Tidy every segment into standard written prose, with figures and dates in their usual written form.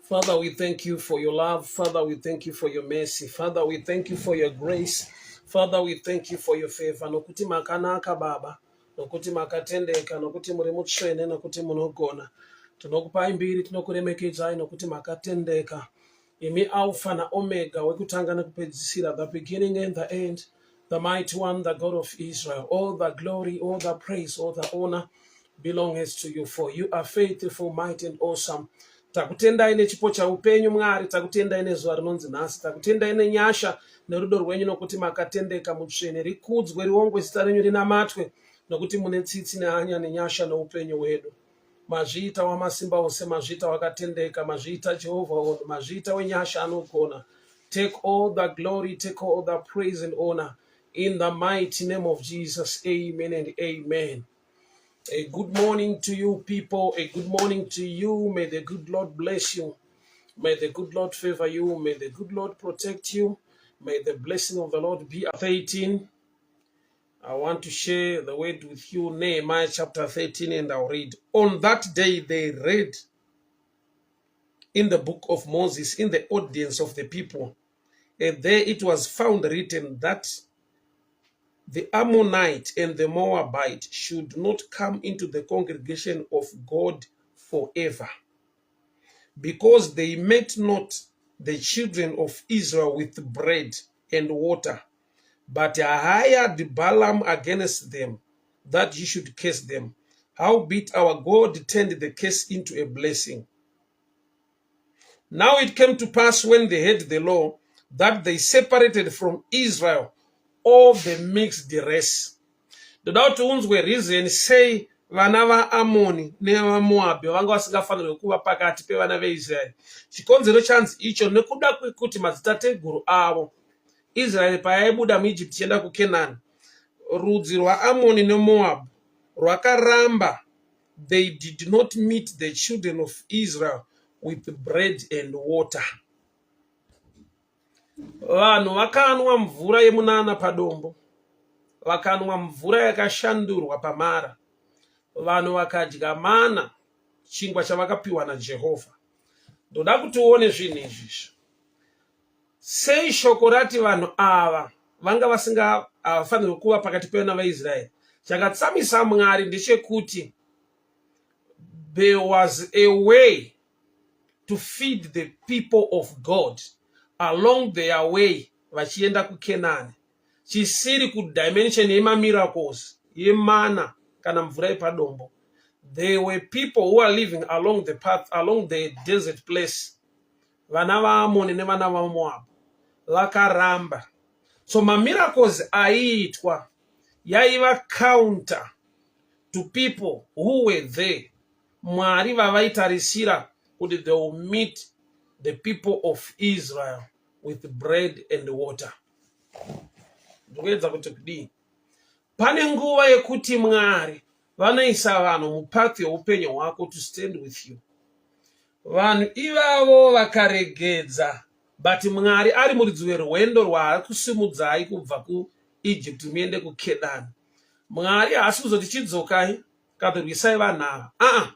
Father, we thank you for your love. Father, we thank you for your mercy. Father, we thank you for your grace. Father, we thank you for your favor. Nokuti makanaka, Baba. Nokuti makatendeka, nokuti muri mutsvene, nokuti munogona. Tinokupai mbiri, tinokuremekedzai nokuti makatendeka. Imi Alpha naOmega, wekutanga nekupedzisira, the beginning and the end, the mighty one, the God of Israel. All the glory, all the praise, all the honor belongs to you, for you are faithful, mighty and awesome. Takutendai nechipo chaupenyu, Mwari. Takutendai nezuva rinonzi nhasi. Takutendai nenyasha nerudo rwenyu, nokuti makatendeka, mutsvene. Rikudzwe, riongwe zita renyu, rinamatwe, nokuti mune tsitsi nehanya nenyasha neupenyu hwedu. Mazviita, wamasimba ose, mazviita, wakatendeka, mazviita, Jehovha hondo, mazviita, wenyasha anogona. Take all the glory, take all the praise and honor, in the mighty name of Jesus. Amen and amen. A good morning to you, people. A good morning to you. May the good Lord bless you. May the good Lord favor you. May the good Lord protect you. May the blessing of the Lord be 13. I want to share the word with you, Nehemiah chapter 13, and I'll read. On that day they read in the book of Moses in the audience of the people. And there it was found written that the Ammonite and the Moabite should not come into the congregation of God forever, because they met not the children of Israel with bread and water, but hired Balaam against them, that he should curse them. Howbeit our God turned the curse into a blessing. Now it came to pass, when they heard the law, that they separated from Israel all the mixed race. Ndoda kuti unzwe reason sei vana vaAmoni nevaMoabhi vanga vasingafanirwi kuva pakati pevana veIsraeri. Chikonzero chanzi icho nekuda kwekuti madzitateguru avo, Israeri payaibuda muIjipti ichienda kuKenani, rudzi rwaAmoni neMoabhu rwakaramba. They did not meet the children of Israel with bread and water. Vanhu vakanwa mvura yemunana padombo, vakanwa mvura yakashandurwa paMara, vanhu vakadya mana, chingwa chavakapiwa naJehovha. Ndoda kuti uone zvinhu izvizvi. Sei shoko rati vanhu ava vanga vasingafanirwi kuva pakati pevana vaIsraeri? Chakatsamisa Mwari ndechekuti there was a way to feed the people of God along their way vachienda kuKenani, chisiri kudimension yemamiracles, yemana kana mvura yepadombo. There were people who are living along the path, along the desert place. Vana vaAmoni nevana vaMoabhu vakaramba. So mamiracles aiitwa yaiva counter to people who were there. Mwari vavaitarisira kuti they will meet the people of Israel with bread and water. Ndikuedza kuti kudii? Pane nguva yekuti Mwari vanoisa vanhu mupath yeupenyu hwako to stand with you. Vanhu ivavo vakaregedza, but Mwari ari muridzi werwendo rwaari kusimudzai kubva kuEgypt muende kuKenani. Mwari haasi kuzoti, "Chidzokai, kadhurwisai vanhu ava." Aa,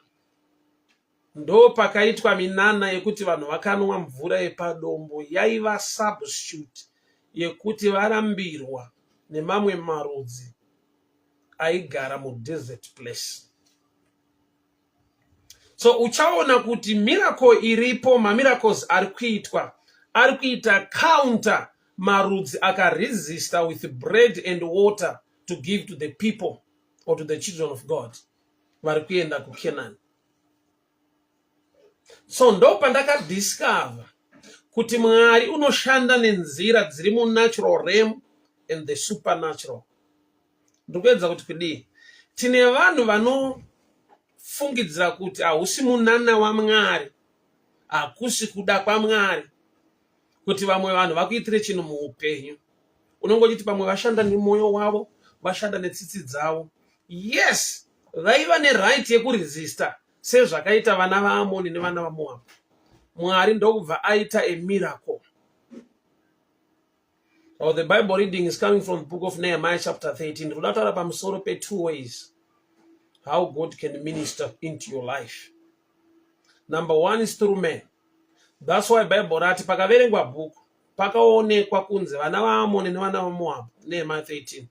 ndo pakaitwa minana yekuti vanhu vakanwa mvura yepadombo. Yaiva substitute yekuti varambirwa nemamwe marudzi aigara mudesert place. So uchaona kuti miracle iripo, mamiracles ari kuitwa, ari kuita counter marudzi akaresista with bread and water to give to the people or to the children of God vari kuenda kuCanaan. So ndo pandakadiscover kuti Mwari unoshanda nenzira dziri munatural realm and the supernatural. Ndikuedza kuti kudii? Tine vanhu vanofungidzira kuti hausi munana waMwari, hakusi kuda kwaMwari kuti vamwe vanhu vakuitire chinhu muupenyu. Unongochiti pamwe vashanda nemwoyo wavo, vashanda netsitsi dzavo. Yes, vaiva neright yekuresista sezvakaita vana vaAmoni nevana vaMoabhu. Mwari ndokubva aita a miracle. Oh, the Bible reading is coming from the book of Nehemiah chapter 13. Ndikuda kutaura pamusoro pe-two ways how God can minister into your life. Number one is through men. That's why Bible rati pakaverengwa bhuku pakaonekwa kunzi vana vaAmoni nevana vaMoabhu, Nehemiah 13,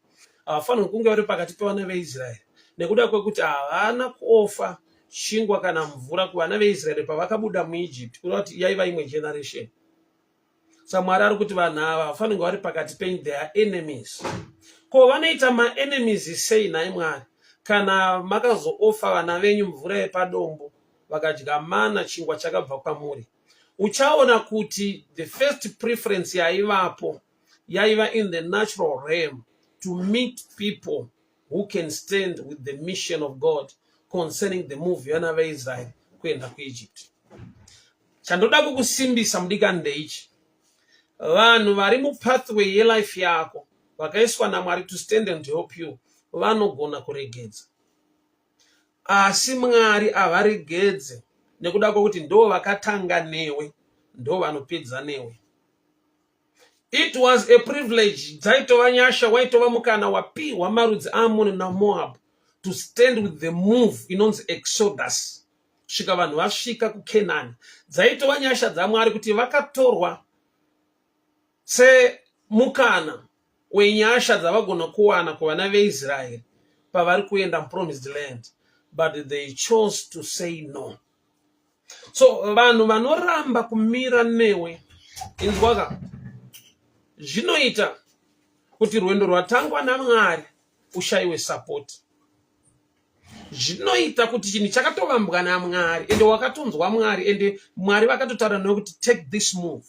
havafanirwi kunge vari pakati pevana veIsraeri nekuda kwekuti havana kuofa chingwa kana mvura kuvana veIsraeri pavakabuda muEgypt, kureva kuti yaiva imwe generation. Sa Mwari ari kuti vanhu ava havafanirwi kunge vari pakati penyu, they are enemies. Ko vanoita maenemies sei nhai Mwari kana makazoofa vana venyu mvura yepadombo vakadya mana, chingwa chakabva kwamuri? Uchaona kuti the first preference yaivapo yaiva in the natural realm, to meet people who can stand with the mission of God concerning the move yevana veIsraeri kuenda kuEgypt. Chandoda kukusimbisa mudikani ndeichi: vanhu vari mupathway yelife yako vakaiswa naMwari to stand and help you vanogona kuregedza, asi Mwari havaregedze nekuda kwekuti ndo vakatanga newe, ndo vanopedza newe. It was a privilege, dzaitova nyasha, waitova mukana wapiwa marudzi aAmoni naMoab to stand with the move inonzi Exodus kusvika vanhu vasvika kuKenani. Dzaitova nyasha dzaMwari kuti vakatorwa semukana wenyasha dzavagona kuwana kuvana veIsraeri pavari kuenda muPromised Land, but they chose to say no. So vanhu vanoramba kumira newe, inzwaka, zvinoita kuti rwendo rwatangwa naMwari ushayiwe support. Zvinoita kuti chinhu chakatovambwa naMwari, ende wakatonzwa Mwari, ende Mwari vakatotaura newe kuti take this move.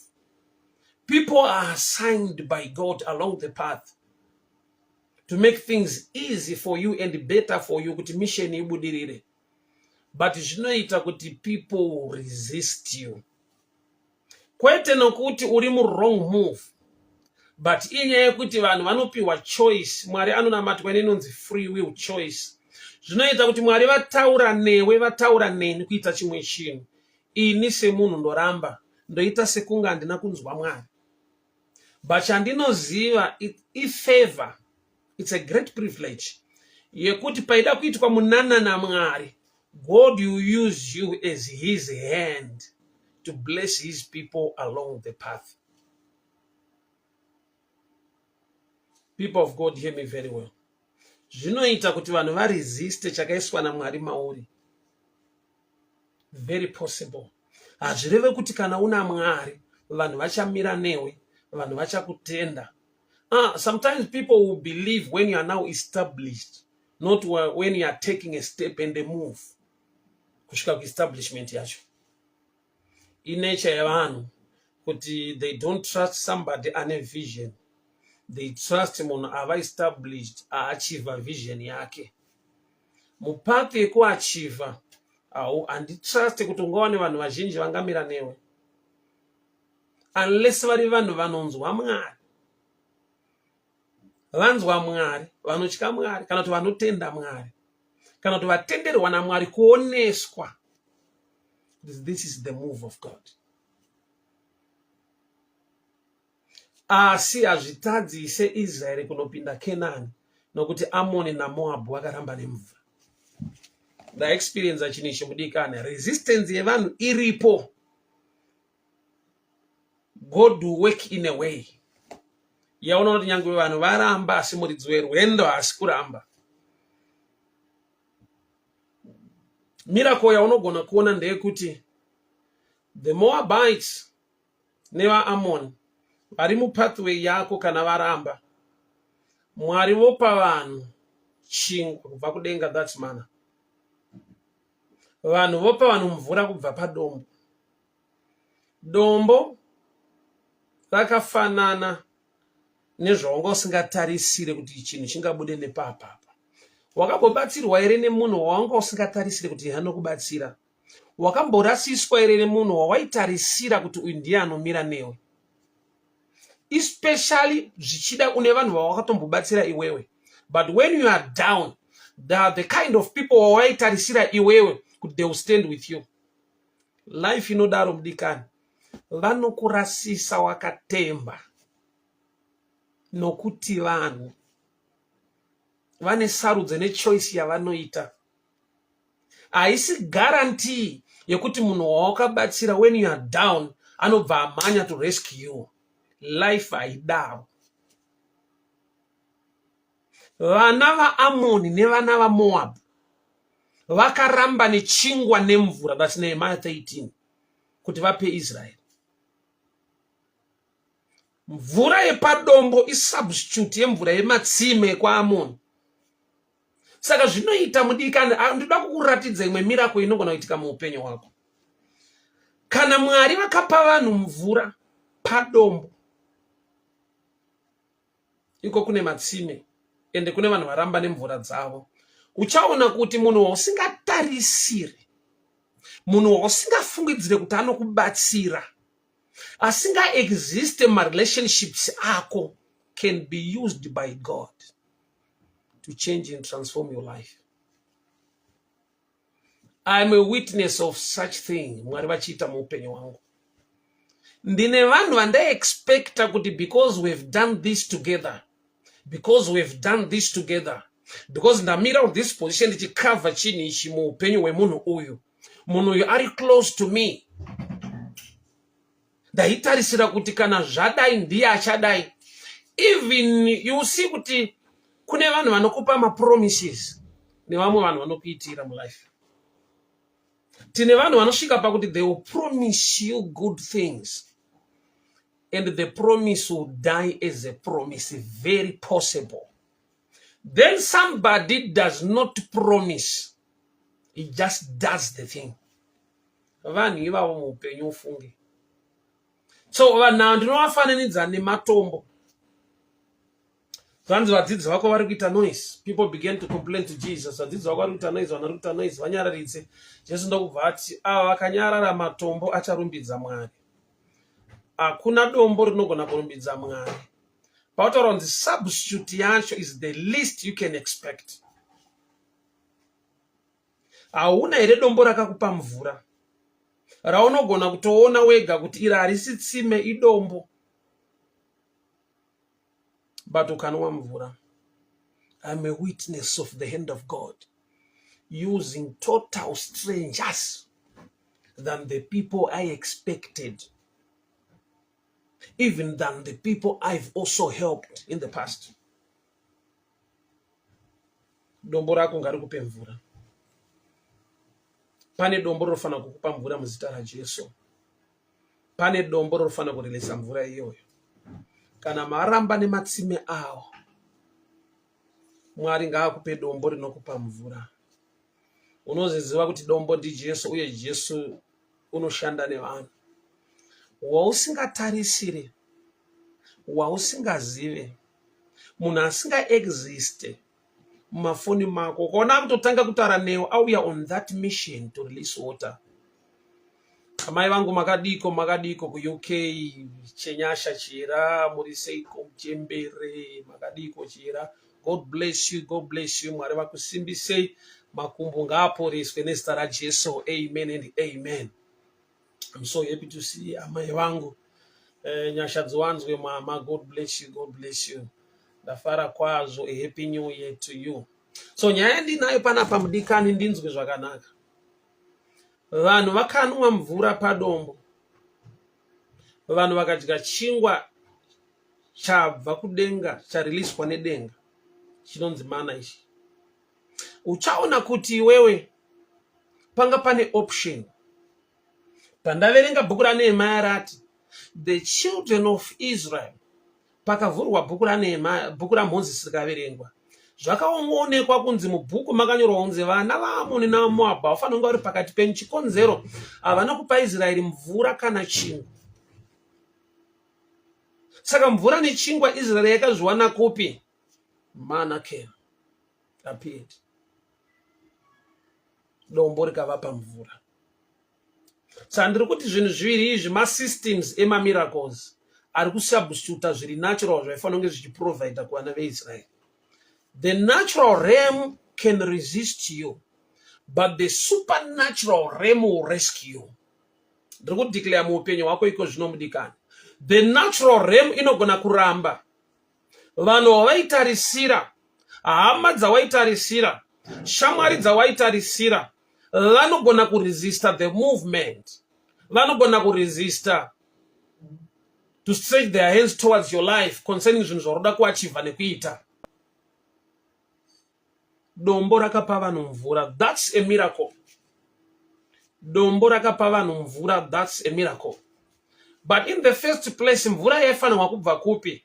People are assigned by God along the path to make things easy for you and better for you kuti mission ibudirire, but zvinoita kuti people resist you, kwete nokuti uri muwrong move, but inyaya yekuti vanhu vanopiwa choice. Mwari anonamatwa neinonzi free will choice. Zvinoita kuti Mwari vataura newe, vataura neni kuita chimwe chinhu, ini semunhu ndoramba, ndoita sekunge handina kunzwa Mwari. But chandinoziva, ifavor, it's a great privilege yekuti paida kuitwa munana naMwari, God will use you as his hand to bless his people along the path. People of God, hear me very well. Zvinoita kuti vanhu varesiste chakaiswa naMwari mauri. Very possible. Hazvireve kuti kana una Mwari vanhu vachamira newe, vanhu vachakutenda. Sometimes people will believe when you are now established, not when you are taking a step and a move kusvika kuestablishment yacho. Inature yevanhu kuti they don't trust somebody ane vision. They trust munhu ava established, aachieva vision yake. Mupath yekuachieva au handitrust kuti ungawane vanhu vazhinji vangamira newe unless vari vanhu vanonzwa Mwari, vanzwa Mwari, vanotya Mwari, kana kuti vanotenda Mwari, kana kuti vatenderwa naMwari kuoneswa this is the move of God. Asi hazvitadzise Israeri kunopinda Kenani nokuti Amoni naMoabhu vakaramba nemvura. Ndaexperienza chinhu ichi mudikani. Resistance yevanhu iripo. God will work in a way yaona kuti nyange vanhu varamba, asi muridzi werwendo haasi kuramba. Miracle yaunogona kuona ndeyekuti the Moabites nevaAmoni vari mupathway yako, kana varamba, Mwari vopa vanhu chingwa kubva kudenga, that's mana. Vanhu vopa vanhu mvura kubva padombo. Dombo rakafanana nezvaunga usingatarisire kuti chinhu chingabude nepapapa. Wakambobatsirwa here nemunhu wawanga usingatarisire kuti anokubatsira? Wakamborasiswa here nemunhu wawaitarisira kuti uyu ndiye anomira newe? Especially zvichida une vanhu vawakatombobatsira iwewe, but when you are down, they are the kind of people wawaitarisira iwewe kuti they will stand with you. Life inodaro mudikani, vanokurasisa wakatemba nokuti vanhu vane sarudzo nechoice yavanoita. Haisi guarantee yekuti munhu wawakabatsira when you are down Anobva amhanya to rescue you. Life haidaro. Vana vaAmoni nevana vaMoabhu vakaramba nechingwa nemvura, that's Nehemiah 13, kuti vape Israeri. Mvura yepadombo isubstitute yemvura yematsime ekwaAmoni. Saka zvinoita mudikani, ndoda kukuratidza imwe miracle inogona kuitika muupenyu hwako. Kana Mwari vakapa vanhu mvura padombo, iko kune matsime ende kune vanhu varamba nemvura dzavo, uchaona kuti munhu wausingatarisiri, munhu wausingafungidzire kuti anokubatsira, asingaexiste mumarelationships ako, can be used by God to change and transform your life. I'm a witness of such thing. Mwari vachiita muupenyu hwangu. Ndine vanhu vandaiexpecta kuti because we've done this together, because we've done this together, because ndamira on this position ndichicover chinhu ichi muupenyu hwemunhu uyu, munhu uyu ari close to me, ndaitarisira kuti kana zvadai ndiye achadai. Even you see kuti kune vanhu vanokupa mapromises nevamwe vanhu vanokuitira mulife. Tine vanhu vanosvika pakuti they will promise you good things and the promise will die as a promise. Very possible. Then somebody does not promise, he just does the thing. Vanhu ivavo muupenyu ufunge. So vanhu ava ndinovafananidza nematombo. Zvanzi vadzidzi vako vari kuita noise. People began to complain to Jesus, "Vadzidzi vako vari kuita noise, vanhu vari kuita noise, vanyararidze." Jesu ndokubva ati, "Ava vakanyarara, matombo acharumbidza Mwari." Hakuna dombo rinogona kurumbidza Mwari. Pautaura kunzi substitute yacho is the least you can expect. Hauna here dombo rakakupa mvura raunogona kutoona wega kuti iri harisi tsime, idombo, but ukanwa mvura? I'm a witness of the hand of God using total strangers than the people I expected, even than the people I've also helped in the past. Dombo rako ngarikupe mvura. Pane dombo rinofanira kukupa mvura muzita raJesu. Pane dombo rinofanira kureleasa mvura iyoyo. Kana maramba nematsime awo, Mwari ngaakupe dombo rinokupa mvura. Unoziziva kuti dombo ndiJesu, uye Jesu unoshanda nevanhu wausingatarisire, wausingazive, munhu asingaexiste mumafoni mako. Ukaona akutotanga kutaura newe, auya on that mission to release water. Amai vangu, makadiko? Makadiko kuUK? Chenyasha Chira, muri seiko muchembere? Makadiko Chira? God bless you, God bless you. Mwari vakusimbisei, makumbo ngaaporeswe nezita raJesu. Amen and amen. I'm so happy to see amai vangu. Nyasha dziwanzwe mama. God bless you, God bless you. Ndafara kwazvo. A happy new year to you. So nyaya yandinayo panapa mudikani, ndinzwe zvakanaka. Vanhu vakanwa mvura padombo, vanhu vakadya chingwa chabva kudenga, chareleaswa nedenga, chinonzi mana ichi. Uchaona kuti iwewe panga pane option. Pandaverenga bhuku raNehemaya rati the children of Israel, pakavhurwa bhuku raNehemaya, bhuku raMozisi rikaverengwa, zvakaonekwa kunzi mubhuku makanyorwa kunzi vana vaAmoni naMoabhu havafanira kunge vari pakati penyu. Chikonzero, havana kupa Israeri mvura kana chingwa. Saka mvura nechingwa Israeri yakazviwana kupi? Mana came, appeared, dombo rikavapa mvura. Saka ndiri kuti zvinhu zviviri izvi masystems emamiracles ari kusubstituta zviri natural zvaifanira kunge zvichiprovida kuvana veIsraeri. The natural realm can resist you, but the supernatural realm will rescue you. Ndiri kudeclare muupenyu hwako iko zvino mudikani, the natural realm inogona kuramba vanhu vavaitarisira, hama dzawaitarisira, shamwari dzawaitarisira vanogona kuresista the movement, vanogona kuresista. to stretch their hands towards your life concerning zvinhu zvauri kuachiever nekuita. Dombo rakapa vanhu mvura, that's a miracle. Dombo rakapa vanhu mvura, that's a miracle. But in the first place, mvura yaifanirwa kubva kupi?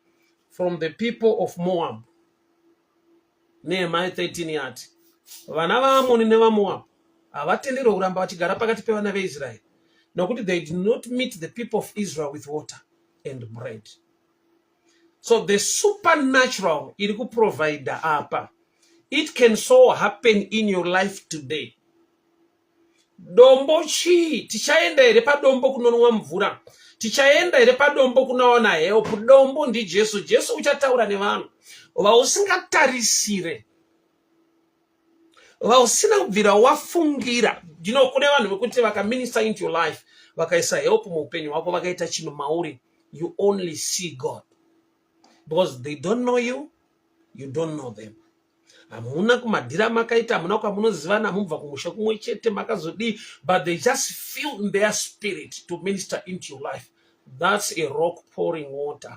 From the people of Moab. Nehemiah 13 yati vana vaAmoni nevaMoab havatenderwe kuramba vachigara pakati pevana veIsraeri, nokuti they did not meet the people of Israel with water and bread. So the supernatural iri kuprovida apa, it can so happen in your life today. Dombo chii? Tichaenda here padombo kunonwa mvura? Tichaenda here padombo kunoona help? Dombo ndiJesu. Jesu uchataura nevanhu vausingatarisire, vausina kubvira wafungira. Ndino kune vanhu vekuti vakaminister into your life, vakaisa help muupenyu hwako, vakaita chinhu mauri, you only see God, because they don't know you, you don't know them. Hamuna kumadhira makaita, hamuna kwamunozivana, hamubva kumusha kumwe chete, makazodii, but they just feel in their spirit to minister into your life. That's a rock pouring water,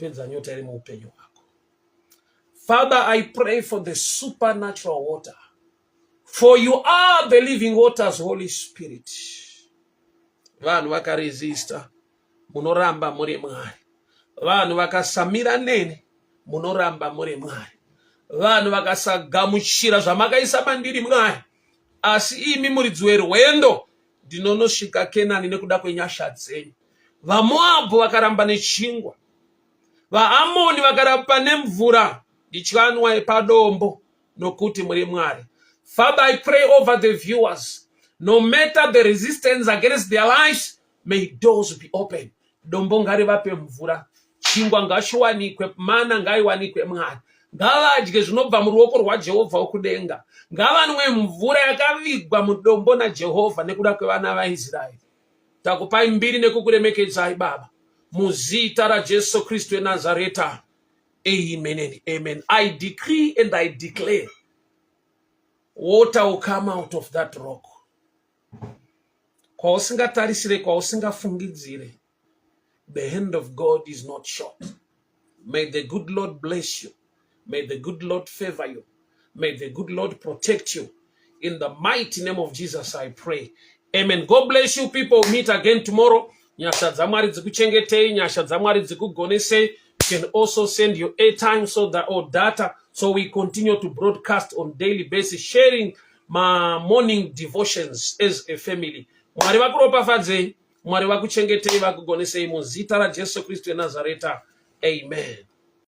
kupedza nyota iri muupenyu hwako. Father, I pray for the supernatural water, for you are the living waters. Holy Spirit, vanhu vakaresista, munoramba muri Mwari. Vanhu vakasamira neni, munoramba muri Mwari. Vanhu vakasagamuchira zvamakaisa mandiri, Mwari, asi imi muridzi werwendo, ndinonosvika Kenani nekuda kwenyasha dzenyu. VaMoabhu vakaramba nechingwa, vaAmoni vakaramba nemvura, ndichanwa padombo nokuti muri Mwari. Father, I pray over the viewers. No matter the resistance against their lives, may doors be open. Dombo ngarivape mvura, chingwa ngachiwanikwe, mana ngaiwanikwe. Mwari, ngavadye zvinobva muruoko rwaJehovha wokudenga. Ngavanwe mvura yakavigwa mudombo naJehovha nekuda kwevana vaIsraeri. Takupai mbiri nekukuremekedzai, Baba, muzita raJesu Kristu weNazareta. Amen and amen. I decree and I declare, water will come out of that rock. Kwausingatarisire, kwausingafungidzire. The hand of God is not short. May the good Lord bless you. May the good Lord favor you. May the good Lord protect you. In the mighty name of Jesus I pray, amen. God bless you, people. Meet again tomorrow. Nyasha dzaMwari dzikuchengetei, nyasha dzaMwari dzikugonesei. You can also send your airtime so that or data so we continue to broadcast on daily basis, sharing my morning devotions as a family. Mwari vakuropafadzei, Mwari vakuchengetei, vakugonesei, muzita raJesu Kristu weNazareta. Amen.